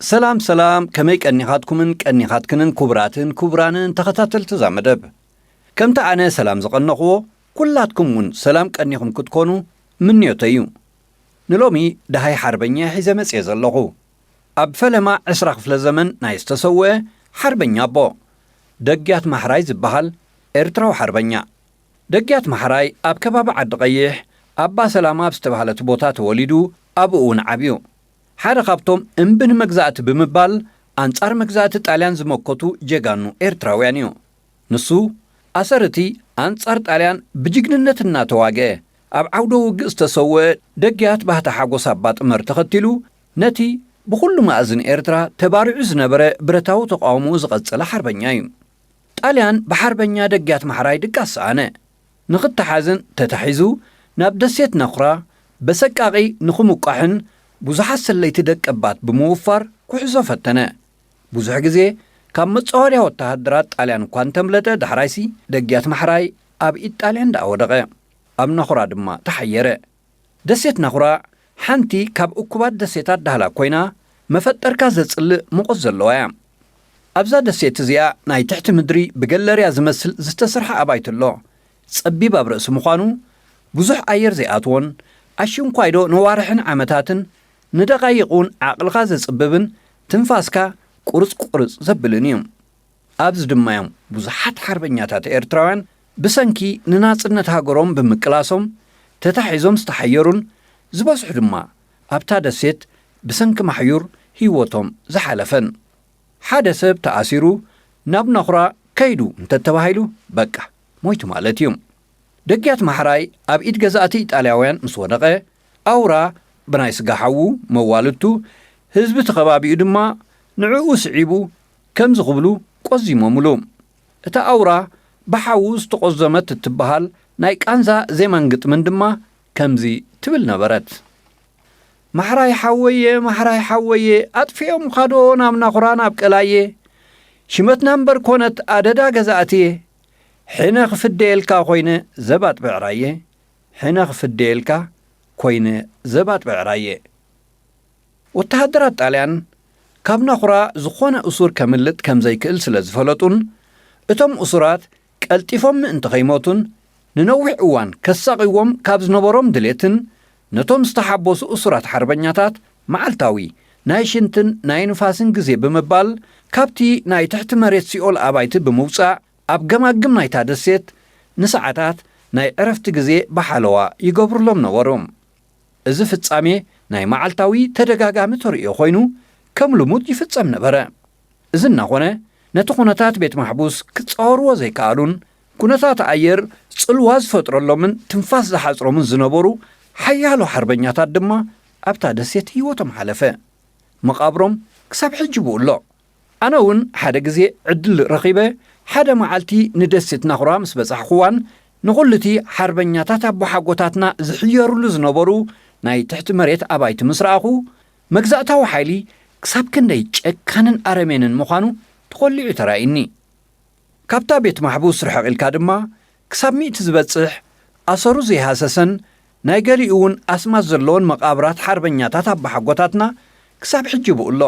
ሰላም ሰላም፣ ከመይ ቀኒኻትኩምን ቀኒኻትክንን ክቡራትን ክቡራንን ተኸታተልቲ እዛ መደብ? ከምቲ ኣነ ሰላም ዝቐነኽዎ፣ ኩላትኩም እውን ሰላም ቀኒኹም ክትኮኑ ምንዮተይ እዩ። ንሎሚ ደሃይ ሓርበኛ ሒዘ መጽየ ዘለኹ። ኣብ ፈለማ ዕስራ ክፍለ ዘመን ናይ ዝተሰወአ ሓርበኛ ኣቦ፣ ደግያት ማሕራይ ዝበሃል ኤርትራዊ ሓርበኛ። ደግያት ማሕራይ ኣብ ከባቢ ዓዲ ቀይሕ ኣባ ሰላማ ኣብ ዝተባህለት ቦታ ተወሊዱ ኣብኡ እውን ዓብዩ። ሓደ ካብቶም እምቢ ንመግዛእቲ ብምባል ኣንጻር መግዛእቲ ጣልያን ዝመከቱ ጀጋኑ ኤርትራውያን እዩ። ንሱ ኣሰር እቲ ኣንጻር ጣልያን ብጅግንነት እናተዋግአ ኣብ ዓውደ ውግእ ዝተሰወአ ደግያት ባህታ ሓጎስ ኣባ ጥመር ተኸቲሉ ነቲ ብኹሉ ማእዝን ኤርትራ ተባሪዑ ዝነበረ ብረታዊ ተቃውሞ ዝቐጸለ ሓርበኛ እዩ። ጣልያን ብሓርበኛ ደግያት ማሕራይ ድቃስ ሰኣነ። ንኽተሓዝን ተታሒዙ ናብ ደሴት ነኹራ በሰቃቒ ንኽምቋሕን ብዙሓት ሰለይቲ ደቀባት ብምውፋር ክሕዞ ፈተነ። ብዙሕ ግዜ ካብ መጻወድያ ወተሃደራት ጣልያን እኳ እንተምለጠ፣ ዳሕራይሲ ደግያት ማሕራይ ኣብ ኢድ ጣልያን ደኣ ወደቐ። ኣብ ነኹራ ድማ ተሓየረ። ደሴት ነኹራ ሓንቲ ካብ እኩባት ደሴታት ዳህላክ ኮይና፣ መፈጠርካ ዘጽልእ ሙቐት ዘለዋ እያ። ኣብዛ ደሴት እዚኣ ናይ ትሕቲ ምድሪ ብገለርያ ዝመስል ዝተሰርሐ ኣባይቲ ኣሎ። ጸቢብ ኣብ ርእሲ ምዃኑ ብዙሕ ኣየር ዘይኣትዎን፣ ኣሽንኳይዶ ነዋርሕን ዓመታትን ንደቓይቕ እውን ዓቕልኻ ዘጽብብን ትንፋስካ ቁርጽ ቁርጽ ዘብልን እዩ። ኣብዚ ድማ እዮም ብዙሓት ሓርበኛታት ኤርትራውያን ብሰንኪ ንናጽነት ሃገሮም ብምቅላሶም ተታሒዞም ዝተሓየሩን ዝበዝሑ ድማ ኣብታ ደሴት ብሰንኪ ማሕዩር ህይወቶም ዝሓለፈን። ሓደ ሰብ ተኣሲሩ ናብ ነኹራ ከይዱ እንተተባሂሉ በቃ ሞይቱ ማለት እዩ። ደግያት ማሕራይ ኣብ ኢድ ገዛእቲ ኢጣልያውያን ምስ ወደቐ ኣውራ ብናይ ስጋ ሓዉ፣ መዋልድቱ፣ ህዝቢ እቲ ከባቢኡ ድማ ንዕኡ ስዒቡ ከምዚ ክብሉ ቆዚሞምሉ። እታ ኣውራ ብሓዉ ዝተቖዘመት እትበሃል ናይ ቃንዛ ዜማን ግጥምን ድማ ከምዚ ትብል ነበረት። ማሕራይ ሓወየ፣ ማሕራይ ሓወየ፣ ኣጥፊኦምኻዶ ናብ ናኹራ ናብ ቀላየ? ሽመትና እምበር ኮነት ኣደዳ ገዛእትየ። ሕነ ክፍደየልካ ኮይነ ዘባጥ ብዕራየ። ሕነ ክፍደየልካ ኮይነ ዘባጥ ብዕራየ። ወተሃደራት ጣልያን ካብ ናኹራ ዝኾነ እሱር ከምልጥ ከም ዘይክእል ስለ ዝፈለጡን እቶም እሱራት ቀልጢፎም ምእንቲ ከይሞቱን ንነዊሕ እዋን ከሳቕይዎም ካብ ዝነበሮም ድሌትን ነቶም ዝተሓበሱ እሱራት ሓርበኛታት መዓልታዊ ናይ ሽንትን ናይ ንፋስን ግዜ ብምባል ካብቲ ናይ ትሕቲ መሬት ሲኦል ኣባይቲ ብምውጻእ ኣብ ገማግም ናይታ ደሴት ንሰዓታት ናይ ዕረፍቲ ግዜ ብሓለዋ ይገብሩሎም ነበሩ። እዚ ፍጻሜ ናይ መዓልታዊ ተደጋጋሚ ተርእዮ ኮይኑ ከም ልሙድ ይፍጸም ነበረ። እዚ እናኾነ ነቲ ኩነታት ቤት ማሕቡስ ክጻወርዎ ዘይከኣሉን ኩነታት ኣየር ጽልዋ ዝፈጥረሎምን ትንፋስ ዝሓጽሮምን ዝነበሩ ሓያሎ ሓርበኛታት ድማ ኣብታ ደሴት ህይወቶም ሓለፈ። መቓብሮም ክሳብ ሕጂ ብኡ ኣሎ። ኣነ እውን ሓደ ግዜ ዕድል ረኺበ ሓደ መዓልቲ ንደሴት ናኹራ ምስ በጻሕኹዋን ንኹሉ እቲ ሓርበኛታት ኣቦሓጎታትና ዝሕየሩሉ ዝነበሩ ናይ ትሕቲ መሬት ኣባይቲ ምስ ረኣኹ፣ መግዛእታዊ ሓይሊ ክሳብ ክንደይ ጨካንን ኣረሜንን ምዃኑ ተኾሊዑ ተራእዩኒ። ካብታ ቤት ማሕቡስ ርሕቕ ኢልካ ድማ ክሳብ ሚእቲ ዝበጽሕ ኣሰሩ ዘይሃሰሰን ናይ ገሊኡ እውን ኣስማት ዘለዎን መቓብራት ሓርበኛታት ኣባሓጎታትና ክሳብ ሕጂ ብኡ ኣሎ።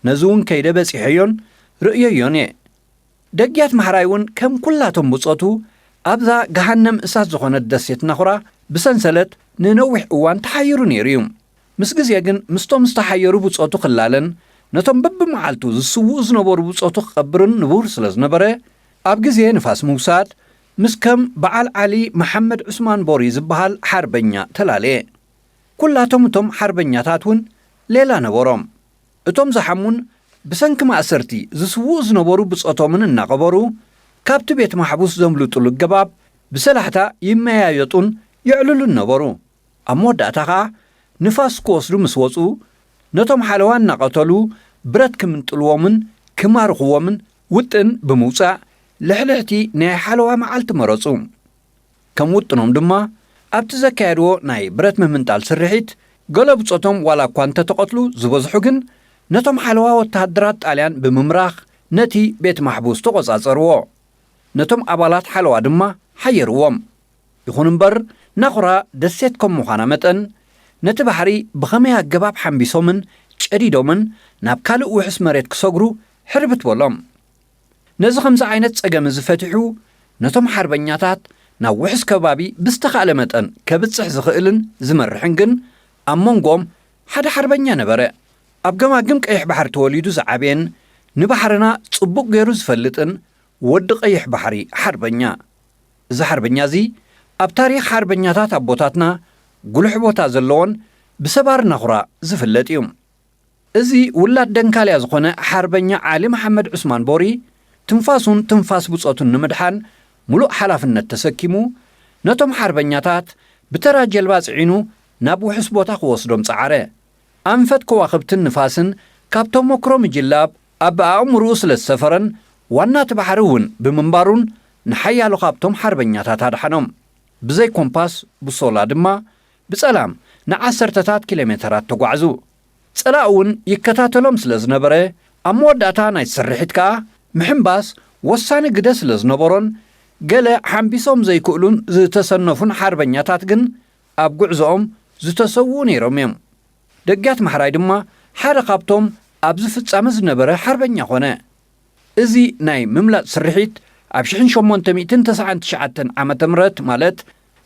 ነዚ እውን ከይደ በጺሐዮን ርእየዮን እየ። ደግያት ማሕራይ እውን ከም ኩላቶም ብጾቱ ኣብዛ ገሃነም እሳት ዝኾነት ደሴት ናኹራ ብሰንሰለት ንነዊሕ እዋን ተሓይሩ ነይሩ እዩ። ምስ ግዜ ግን ምስቶም ዝተሓየሩ ብጾቱ ክላለን ነቶም በብመዓልቱ ዝስውኡ ዝነበሩ ብጾቱ ክቐብርን ንቡር ስለ ዝነበረ ኣብ ግዜ ንፋስ ምውሳድ ምስ ከም በዓል ዓሊ መሓመድ ዑስማን ቦሪ ዝበሃል ሓርበኛ ተላለየ። ኩላቶም እቶም ሓርበኛታት እውን ሌላ ነበሮም። እቶም ዝሓሙን ብሰንኪ ማእሰርቲ ዝስውኡ ዝነበሩ ብጾቶምን እናቐበሩ ካብቲ ቤት ማሕቡስ ዘምልጡሉ ኣገባብ ብሰላሕታ ይመያየጡን የዕልሉን ነበሩ። ኣብ መወዳእታ ኸኣ ንፋስ ክወስዱ ምስ ወጹ ነቶም ሓለዋ እናቐተሉ ብረት ክምንጥልዎምን ክማርኽዎምን ውጥን ብምውጻእ ልሕልሕቲ ናይ ሓለዋ መዓልቲ መረጹ። ከም ውጥኖም ድማ ኣብቲ ዘካየድዎ ናይ ብረት ምምንጣል ስርሒት ገለ ብጾቶም ዋላ እኳ እንተተቐትሉ ዝበዝሑ ግን ነቶም ሓለዋ ወተሃደራት ጣልያን ብምምራኽ ነቲ ቤት ማሕቡስ ተቖጻጸርዎ። ነቶም ኣባላት ሓለዋ ድማ ሓየርዎም። ይኹን እምበር ናኹራ ደሴት ከም ምዃና መጠን ነቲ ባሕሪ ብኸመይ ኣገባብ ሓምቢሶምን ጨዲዶምን ናብ ካልእ ውሕስ መሬት ክሰግሩ ሕርብት በሎም። ነዚ ከምዚ ዓይነት ጸገም እዚ ፈቲሑ፣ ነቶም ሓርበኛታት ናብ ውሕስ ከባቢ ብዝተኻእለ መጠን ከብጽሕ ዝኽእልን ዝመርሕን ግን ኣብ መንጎኦም ሓደ ሓርበኛ ነበረ። ኣብ ገማግም ቀይሕ ባሕሪ ተወሊዱ ዝዓበየን ንባሕርና ጽቡቕ ገይሩ ዝፈልጥን ወዲ ቀይሕ ባሕሪ ሓርበኛ። እዚ ሓርበኛ እዚ ኣብ ታሪኽ ሓርበኛታት ኣቦታትና ጉሉሕ ቦታ ዘለዎን ብሰባር ናኹራ ዝፍለጥ እዩ። እዚ ውላድ ደንካልያ ዝኾነ ሓርበኛ ዓሊ መሓመድ ዑስማን ቦሪ ትንፋሱን ትንፋስ ብጾቱን ንምድሓን ሙሉእ ሓላፍነት ተሰኪሙ ነቶም ሓርበኛታት ብተራ ጀልባ ጽዒኑ ናብ ውሑስ ቦታ ክወስዶም ጸዓረ። ኣንፈት ከዋኽብትን ንፋስን ካብ ተሞክሮ ምጅላብ ኣብ ኣእምርኡ ስለ ዝሰፈረን ዋና እቲ ባሕሪ እውን ብምንባሩን ንሓያሎ ካብቶም ሓርበኛታት ኣድሓኖም። ብዘይ ኮምፓስ፣ ቡሶላ ድማ ብጸላም ንዓሰርተታት ኪሎ ሜተራት ተጓዕዙ። ጸላእ እውን ይከታተሎም ስለ ዝነበረ፣ ኣብ መወዳእታ ናይ ስርሒት ከኣ ምሕንባስ ወሳኒ ግደ ስለ ዝነበሮን ገለ ሓንቢሶም ዘይክእሉን ዝተሰነፉን ሓርበኛታት ግን ኣብ ጉዕዞኦም ዝተሰውኡ ነይሮም እዮም። ደግያት ማሕራይ ድማ ሓደ ካብቶም ኣብዚ ፍጻመ ዝነበረ ሓርበኛ ኾነ። እዚ ናይ ምምላጥ ስርሒት ኣብ ሽሕን ሸሞንተ ሚእትን ተስዓን ትሽዓተን ዓመተ ምህረት፣ ማለት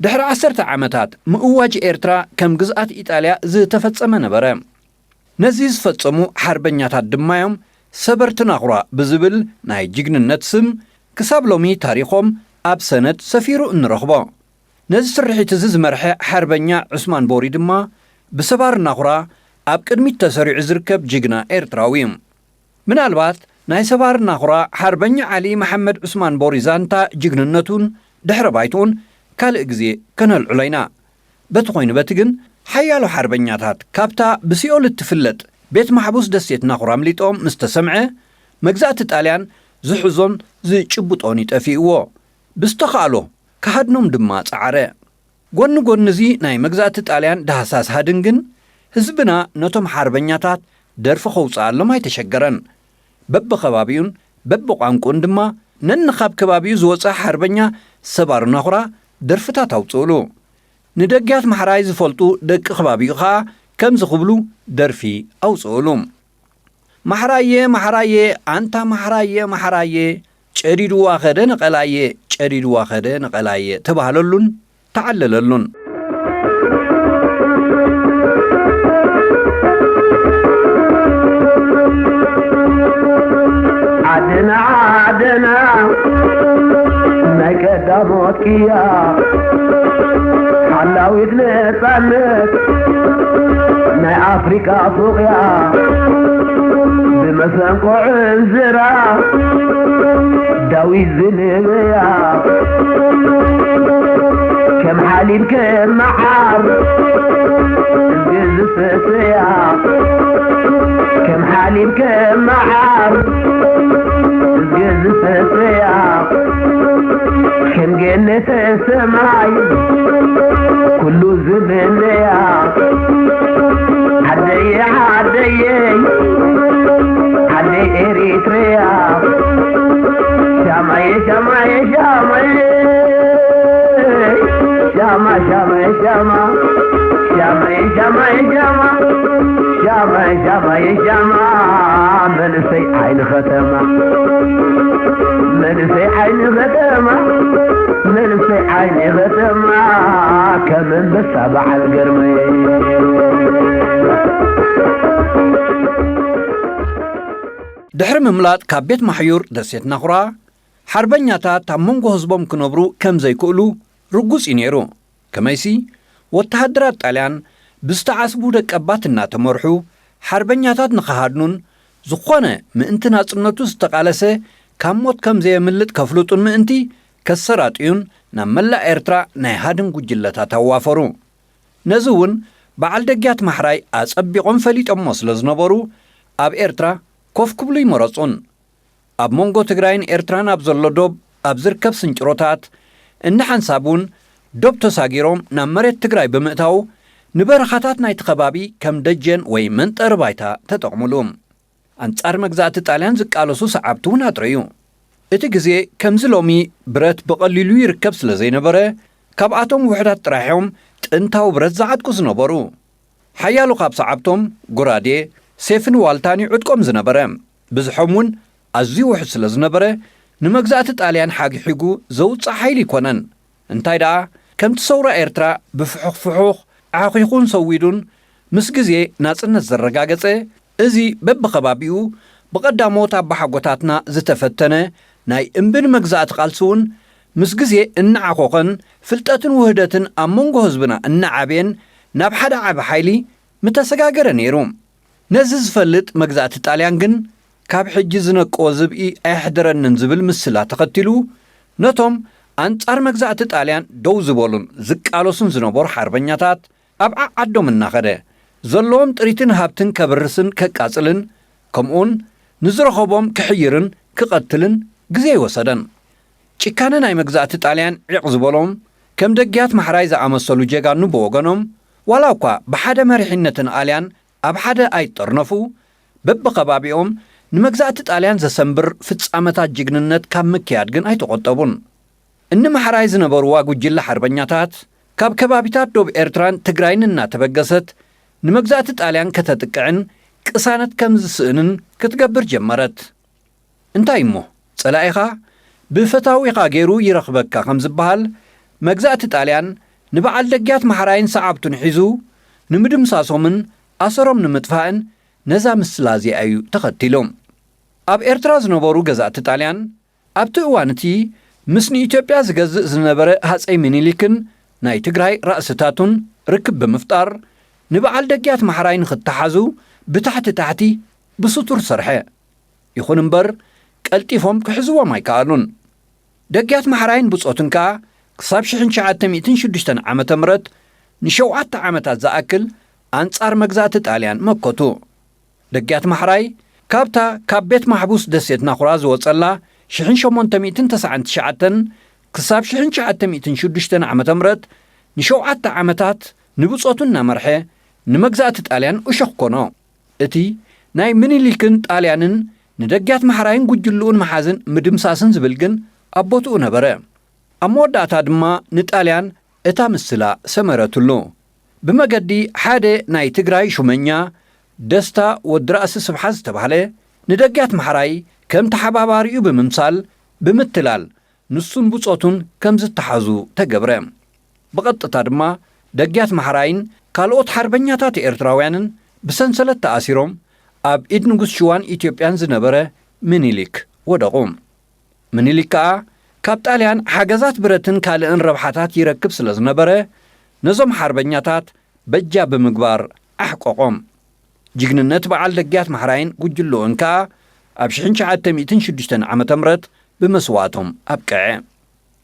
ድሕሪ ዓሰርተ ዓመታት ምእዋጅ ኤርትራ ከም ግዝኣት ኢጣልያ ዝተፈጸመ ነበረ። ነዚ ዝፈጸሙ ሓርበኛታት ድማ እዮም ሰበርቲ ናኹራ ብዝብል ናይ ጅግንነት ስም ክሳብ ሎሚ ታሪኾም ኣብ ሰነድ ሰፊሩ እንረኽቦ። ነዚ ስርሒት እዚ ዝመርሐ ሓርበኛ ዑስማን ቦሪ ድማ ብሰባር ናኹራ ኣብ ቅድሚት ተሰሪዑ ዝርከብ ጅግና ኤርትራዊ እዩ። ምናልባት ናይ ሰባር ናኹራ ሓርበኛ ዓሊ መሓመድ ዑስማን ቦሪ ዛንታ ጅግንነቱን ድሕረ ባይትኡን ካልእ ግዜ ከነልዕሎ ኢና። በቲ ኮይኑ በቲ ግን ሓያሎ ሓርበኛታት ካብታ ብሲኦል እትፍለጥ ቤት ማሕቡስ ደሴት ናኹራ ኣምሊጦም ምስ ተሰምዐ፣ መግዛእቲ ጣልያን ዝሕዞን ዝጭብጦን ይጠፊእዎ። ብዝተኻእሎ ክሃድኖም ድማ ጸዓረ። ጎኒ ጎኒ እዚ ናይ መግዛእቲ ጣልያን ዳህሳስ ሃድን ግን፣ ህዝብና ነቶም ሓርበኛታት ደርፊ ከውጽኣሎም ኣይተሸገረን። በብኸባቢኡን በብቋንቁኡን ድማ ነንኻብ ከባቢኡ ዝወጸ ሓርበኛ ሰባር ናኹራ ደርፍታት ኣውጽኡሉ። ንደግያት ማሕራይ ዝፈልጡ ደቂ ከባቢኡ ኸኣ ከምዚ ክብሉ ደርፊ ኣውጽኡሉ። ማሕራየ፣ ማሕራየ፣ ኣንታ ማሕራየ፣ ማሕራየ፣ ጨዲድዋ ኸደ ነቐላየ፣ ጨዲድዋ ኸደ ነቐላየ ተባህለሉን ተዓለለሉን። ዓደና ዓደና ናይ ቀዳሞት ቅያ ሓላዊት ነጻነት ናይ ኣፍሪቃ ፉቕያ ብመሰንቆ ዕንዝራ ዳዊት ዝንበያ ከም ሓሊብ ከም መዓር ዝዝፈሰያ ከም ሓሊብ ከም መዓር ዝዝፈሰያ ከም ገነተ ሰማይ ኩሉ ዝምነያ ዓደየ ዓደየ ዓደይ ኤሪትሪያ ሻማየ ሻማየ ሻማየ ሻማ ሻማየ ሻማ ሻማየ ሻማየ ሻማ ሻማየ ሻማየ ሻማ መንእሰይ ዓይኒ ከተማ መንእሰይ ዓይኒ ከተማ መንእሰይ ዓይኒ ከተማ ከም ኣንበሳ በዓል ግርመይ ድሕሪ ምምላጥ ካብ ቤት ማሕዩር ደሴት ናኹራ ሓርበኛታት ኣብ መንጎ ህዝቦም ክነብሩ ከም ዘይክእሉ ርጉጽ እዩ ነይሩ። ከመይሲ ወተሃደራት ጣልያን ብዝተዓስቡ ደቀባት እናተመርሑ ሓርበኛታት ንኽሃድኑን ዝኾነ ምእንቲ ናጽነቱ ዝተቓለሰ ካብ ሞት ከም ዘየምልጥ ከፍልጡን ምእንቲ ከሰራጥዩን ናብ መላእ ኤርትራ ናይ ሃድን ጉጅለታት ኣዋፈሩ። ነዚ እውን በዓል ደግያት ማሕራይ ኣጸቢቖም ፈሊጦሞ ስለ ዝነበሩ ኣብ ኤርትራ ኮፍ ክብሉ ይመረጹን። ኣብ መንጎ ትግራይን ኤርትራን ኣብ ዘሎ ዶብ ኣብ ዝርከብ ስንጭሮታት እንደ ሓንሳብ እውን ዶብ ተሳጊሮም ናብ መሬት ትግራይ ብምእታው ንበረኻታት ናይቲ ከባቢ ከም ደጀን ወይ መንጠሪ ባይታ ተጠቕሙሉ። ኣንጻር መግዛእቲ ጣልያን ዝቃለሱ ሰዓብቲ እውን ኣጥረዩ። እቲ ግዜ ከምዚ ሎሚ ብረት ብቐሊሉ ይርከብ ስለ ዘይነበረ ካብኣቶም ውሑዳት ጥራሕ እዮም ጥንታዊ ብረት ዝዓጥቁ ዝነበሩ። ሓያሎ ካብ ሰዓብቶም ጎራዴ፣ ሴፍን ዋልታን እዩ ዕጥቆም ዝነበረ። ብዝሖም እውን ኣዝዩ ውሑድ ስለ ዝነበረ፣ ንመግዛእቲ ጣልያን ሓግሒጉ ዘውፅእ ሓይሊ ኣይኮነን። እንታይ ደኣ፣ ከምቲ ሰውራ ኤርትራ ብፍሑኽ ፍሑኽ ዓኺኹን ሰዊዱን ምስ ግዜ ናጽነት ዘረጋገጸ፣ እዚ በብኸባቢኡ ብቐዳሞት ኣባሓጎታትና ዝተፈተነ ናይ እምቢ ንመግዛእቲ ቃልሲ እውን ምስ ግዜ እናዓኾኸን ፍልጠትን ውህደትን ኣብ መንጎ ህዝብና እናዓበየን ናብ ሓደ ዓቢ ሓይሊ ምተሰጋገረ ነይሩ። ነዚ ዝፈልጥ መግዛእቲ ጣልያን ግን፣ ካብ ሕጂ ዝነቅዎ ዝብኢ ኣየሕድረንን ዝብል ምስላ ተኸቲሉ፣ ነቶም ኣንጻር መግዛእቲ ጣልያን ደው ዝበሉን ዝቃለሱን ዝነበሩ ሓርበኛታት ኣብ ዓዓዶም እናኸደ፣ ዘለዎም ጥሪትን ሃብትን ከብርስን ከቃጽልን፣ ከምኡውን ንዝረኸቦም ክሕይርን ክቐትልን ግዜ ኣይወሰደን። ጭካነ ናይ መግዛእቲ ጣልያን ዒቕ ዝበሎም፣ ከም ደግያት ማሕራይ ዝኣመሰሉ ጀጋኑ ብወገኖም፣ ዋላ እኳ ብሓደ መሪሕነትን ኣልያን ኣብ ሓደ ኣይጠርነፉ፣ በብኸባቢኦም ንመግዛእቲ ጣልያን ዘሰንብር ፍጻመታት ጅግንነት ካብ ምክያድ ግን ኣይተቖጠቡን። እኒ ማሕራይ ዝነበርዋ ጉጅለ ሓርበኛታት፣ ካብ ከባቢታት ዶብ ኤርትራን ትግራይን እናተበገሰት፣ ንመግዛእቲ ጣልያን ከተጥቅዕን ቅሳነት ከም ዝስእንን ክትገብር ጀመረት። እንታይ እሞ፣ ጸላኢኻ ብፈታዊኻ ገይሩ ይረኽበካ ከም ዝበሃል፣ መግዛእቲ ጣልያን ንበዓል ደግያት ማሕራይን ሰዓብቱን ሒዙ ንምድምሳሶምን ኣሰሮም ንምጥፋእን ነዛ ምስላ እዚኣ እዩ ተኸቲሉ። ኣብ ኤርትራ ዝነበሩ ገዛእቲ ጣልያን፣ ኣብቲ እዋን እቲ ምስ ንኢትዮጵያ ዝገዝእ ዝነበረ ሃጸይ ምኒልክን ናይ ትግራይ ራእስታቱን ርክብ ብምፍጣር፣ ንበዓል ደግያት ማሕራይ ንኽተሓዙ ብታሕቲ ታሕቲ ብስቱር ሰርሐ። ይኹን እምበር፣ ቀልጢፎም ክሕዝዎም ኣይከኣሉን። ደግያት ማሕራይን ብጾቱን ከኣ ክሳብ ሽሕን ትሽዓተ ሚእትን ሽዱሽተን ዓመተ ምህረት ንሸውዓተ ዓመታት ዝኣክል ኣንጻር መግዛእቲ ጣልያን መከቱ። ደግያት ማሕራይ፣ ካብታ ካብ ቤት ማሕቡስ ደሴት ናኹራ ዝወጸላ ሽሕን ሸሞንተ ሚእትን ተስዓን ትሽዓተን ክሳብ ሽሕን ትሽዓተ ሚእትን ሽዱሽተን ዓመተ ምህረት ንሸውዓተ ዓመታት ንብጾቱ እናመርሐ ንመግዛእቲ ጣልያን እሾኽ ኮኖ። እቲ ናይ ምኒልክን ጣልያንን ንደግያት ማሕራይን ጉጅልኡን መሓዝን ምድምሳስን ዝብል ግን ኣብ ቦትኡ ነበረ። ኣብ መወዳእታ ድማ ንጣልያን እታ ምስላ ሰመረትሉ። ብመገዲ ሓደ ናይ ትግራይ ሹመኛ ደስታ ወዲ ራእሲ ስብሓት ዝተባህለ ንደግያት ማሕራይ ከም ተሓባባሪኡ ብምምሳል ብምትላል ንሱን ብጾቱን ከም ዝተሓዙ ተገብረ። ብቐጥታ ድማ ደግያት ማሕራይን ካልኦት ሓርበኛታት ኤርትራውያንን ብሰንሰለት ተኣሲሮም ኣብ ኢድ ንጉስ ሽዋን ኢትዮጵያን ዝነበረ ምኒልክ ወደቑ። ምኒልክ ከኣ ካብ ጣልያን ሓገዛት ብረትን ካልእን ረብሓታት ይረክብ ስለ ዝነበረ፣ ነዞም ሓርበኛታት በጃ ብምግባር ኣሕቀቖም። ጅግንነት በዓል ደግያት ማሕራይን ጉጅልኡን ከኣ ኣብ ሽሕን ትሽዓተ ሚእትን ሽዱሽተን ዓመተ ምህረት ብመስዋእቶም ኣብቅዐ።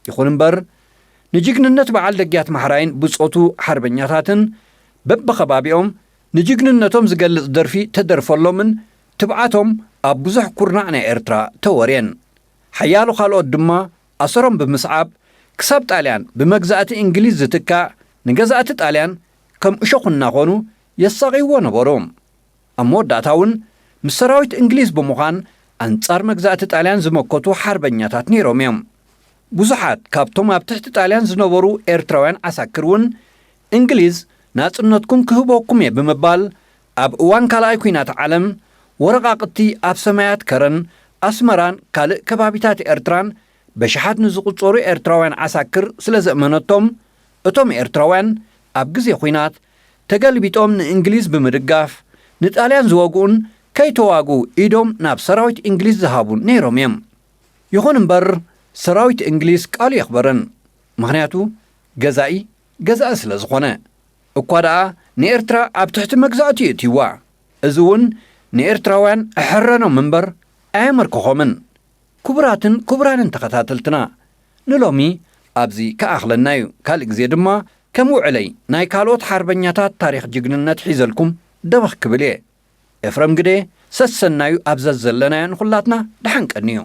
ይኹን እምበር፣ ንጅግንነት በዓል ደግያት ማሕራይን ብጾቱ ሓርበኛታትን በብኸባቢኦም ንጅግንነቶም ዝገልጽ ደርፊ ተደርፈሎምን ትብዓቶም ኣብ ብዙሕ ኩርናዕ ናይ ኤርትራ ተወርየን። ሓያሎ ካልኦት ድማ ኣሰሮም ብምስዓብ፣ ክሳብ ጣልያን ብመግዛእቲ እንግሊዝ ዝትካእ፣ ንገዛእቲ ጣልያን ከም እሾኽ እናኾኑ የሳቕይዎ ነበሩ። ኣብ መወዳእታ እውን ምስ ሰራዊት እንግሊዝ ብምዃን ኣንጻር መግዛእቲ ጣልያን ዝመከቱ ሓርበኛታት ነይሮም እዮም። ብዙሓት ካብቶም ኣብ ትሕቲ ጣልያን ዝነበሩ ኤርትራውያን ዓሳክር እውን፣ እንግሊዝ ናጽነትኩም ክህበኩም እየ ብምባል፣ ኣብ እዋን ካልኣይ ኲናት ዓለም ወረቓቕቲ ኣብ ሰማያት ከረን ኣስመራን ካልእ ከባቢታት ኤርትራን በሽሓት ንዝቑጸሩ ኤርትራውያን ዓሳክር ስለ ዘእመነቶም፣ እቶም ኤርትራውያን ኣብ ግዜ ኲናት ተገልቢጦም ንእንግሊዝ ብምድጋፍ፣ ንጣልያን ዝወግኡን ከይተዋግኡ ኢዶም ናብ ሰራዊት እንግሊዝ ዝሃቡን ነይሮም እዮም። ይኹን እምበር፣ ሰራዊት እንግሊዝ ቃሉ የኽበረን። ምኽንያቱ፣ ገዛኢ ገዛኢ ስለ ዝኾነ። እኳ ደኣ ንኤርትራ ኣብ ትሕቲ መግዛእቱ የእትይዋ። እዚ እውን ንኤርትራውያን ኣሕረኖም እምበር ኣየመርክኾምን። ክቡራትን ክቡራንን ተኸታተልትና፣ ንሎሚ ኣብዚ ክኣኽለና እዩ። ካልእ ግዜ ድማ ከም ውዕለይ ናይ ካልኦት ሓርበኛታት ታሪኽ ጅግንነት ሒዘልኩም ደበኽ ክብል እየ። ኤፍረም ግደ፣ ሰሰናዩ ኣብ ዘዘለናዮ ንኹላትና ደሓን ቀንዩ።